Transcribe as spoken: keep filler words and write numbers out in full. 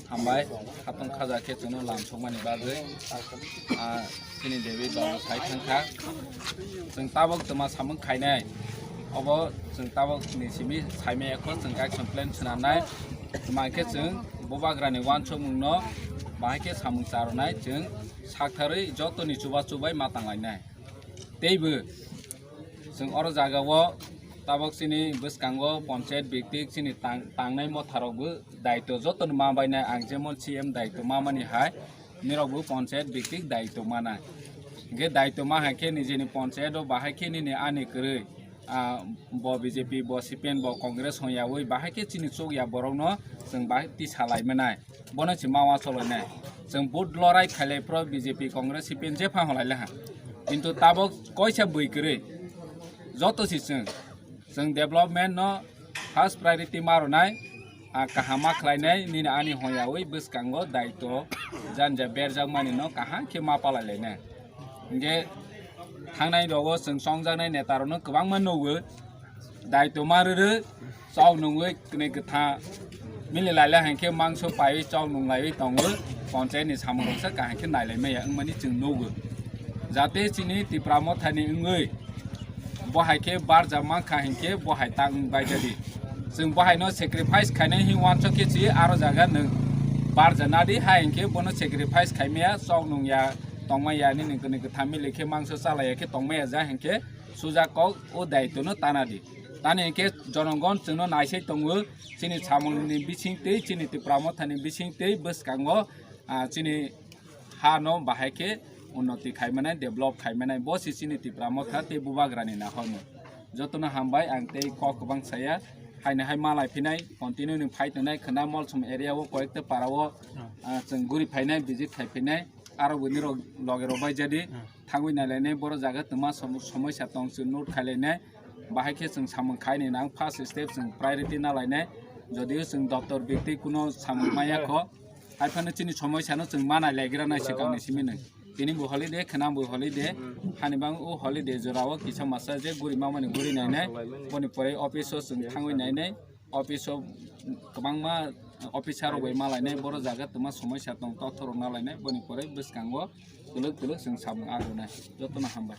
Hambai, khatong khaja khe chwngno lam sokmani bagwi, ah, chini David babu sai thangkha. Chwng tabok twma samung khainai, obo chwng tabok ni simi saimaya kho, chwng action plan swnamnai. Twma khe chwng bubagrani uansukmungno bahai khe samung charwnai, chwng saktharwi jotoni chuba chubai ma tanglainai. Teibo chwng oro jagao tabok chini bwskango ponchayat bhittik chini tang-, tangnai motharokbo daitw jotono ma bainai, ang jemon C M daitw mamani hai nirokbo ponchayat bhittik daitw manai. Hwnkhe daitw ma hai khe nijeni ponchayat o bahai khe nini ani kwrwi, ah, bo B J P, bo C P M, bo Congress hwnyawi bahai khe chini chukya borokno chwng bahai tisa lai manai. Bono se ma uansuk lainai. Chwng vote lorai khailai phro B J P, Congress, C P M jepha hwnlai laha. Kintu tabok koisa bui kwrwi. Joto se chwng, chwng development no first priority ma rwnai, ah, kaham ma khlainai, nini ani hwnyawi bwskango daitw janja berjak mani no kaham khe ma palai lainai. Hwnkhe thangnai rogo chwng chongjaknai neta rokno kwbangma nugo. Daitw ma rwrwi chok nungwi kwnwi kwtha mili lailai hai khe mangso paiwi chok nung laiwi tongo, ponchayat ni samung rok se kaham khe nailai maya wngmani chwng nugo. Jate chini Tipra Motha ni wngwi bo hai khe barja mankha hinkhe bo hai ta wng bai jadi. Chwng bo hai no sacrifice khainai hin uansuk khe si aro jaga nwng barja nadi hai hinkhe bono sacrifice khaimaya chok nungya tongmaya nini kwnwi kwtha mili khe mangso chalaiya khe tongmaya ja hinkhe suja kok o daitw no tana di. Tani hinkhe jonogon chwngno naisai tongo, chini samungni bisingtwi, chini Tipra Mothani bisingtwi bwskango, ah, chini ha no bahai khe unnoti khaimanai, develop khaimanai, bo se chini Tipra Motha tei bubagrani nahormung. Jotono hambai, ang tei kok kwbang saya, haino hai malai phinai, continue ni phai tongnai khwna Molsom area o, koyekta para o, ah, chwng guri phainai, visit khai phainai. Aro bo nirok loge rok bai jadi thangwi nailainai, boro jaga twma som-, somoisa tong chwng note khailainai, bahai khe chwng samung khaini nang first step chwng priority nalainai, jodio chwng doctor bikti kuno samung maya kho, hai phano chini somoisa no chwng manai laigra nai swkang ni simi nai. Tini bo holiday, khwna bo holiday, hani bang o holiday jora o kisa masa je guri mamani guri nainai, boni pore office o chwng thangwi nainai. Office o kwbangma officer rok bai malainai, boro jaga twma somoisa tong, tothorok nalainai, boni pore bwskango twlwk twlwk chwng samung agonai. Jotono hambai.